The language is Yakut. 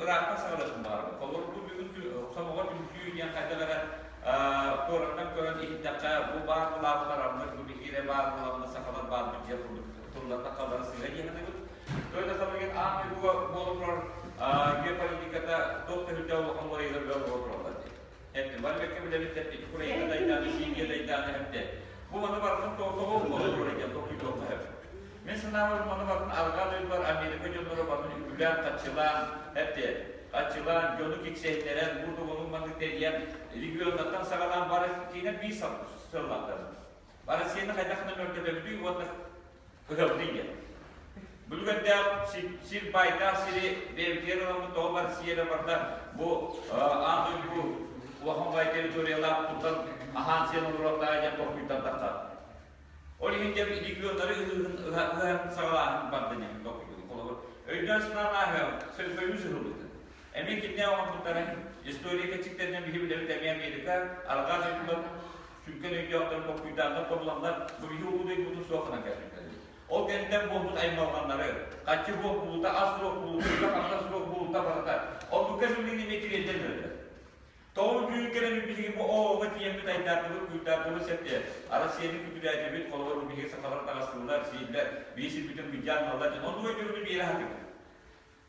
ыраахтан саҕалыахпын баҕарабын. Холобур, бу бүгүн Сомоҕо түмсүү диэн хайдах эрэ туораттан көрөн иһиттэххэ, бу баар былаабытараммыт, бу биһиги эрэ баар буоламмыт, сахалар баарбыт диэн курдук тыллартан сыыһа дии саныыбыт. Той да билигин аан дойдуга буола турар геополитиката туох да үрдэ улахан уларыйыылар буола тураллар дии. Эттим, бары бэккэ билэбит эппит, Украина дайдааны, Сирия дайдааны эпте. Бу маны барытын тоҕо буола турар диэн толкуйдуохха сөп. Мин санаабар маны барытын арҕаа дойдулар Америка дьонноро барытын үбүлээн, хаччылаан, эпте, хаччылаан, дьону киксэһиннэрэн, бу тугунун маннык тэрийэн, регионнартан саҕалаан бары киинэ биир сыллаахтар. Россияны хайдах гына мөлтөтөбүтүй уонна ыһабытый диэн. Бүлгэрдээх сир баайдаах сири бэйэбитигэр ыламмыт тоҕо Россия эрэ барда бу аан дойду улахан баай территориялаах туттан аһаан сиэн олоруохтааҕа диэн толкуйдардахха. Ол иһин дьэ регионнары ыһан саҕалааһын барда диэн толкуйдугун. Холобур, өйдөөн санаан ааһыам, Союз ыһыллыбыта. Эмиэ кимнээх оҥорбуттарын история кэчиктэринэн биһи билэбит эмиэ Америка арҕаа дойдулар сүҥкэн өйдөөхтөрүн толкуйдааннар тобуланнар бу биһи улуу дойдубутун суох гынан кэлбиттэр. Ол кэнниттэн буолбут аймалҕаннары, хаччы суох буолуута, ас суох буолуута, үлэ-хамнас суох буолуута барыта оннукка билигин эмиэ тириэрдэн эрэллэр. Тоҕо түүн кэлэн биһиги бу оҕоҕо тиийэммит айдаардыбыт, куйдаардыбыт сөптө. Арассыыйаны күтүрээтибит, холобур, биһиги сахалар таҕыстылар, сииллэр, биһи сирбитин былдьаан ылаллар диэн оннук өйдөбүлү биэрэ сатыыбыт.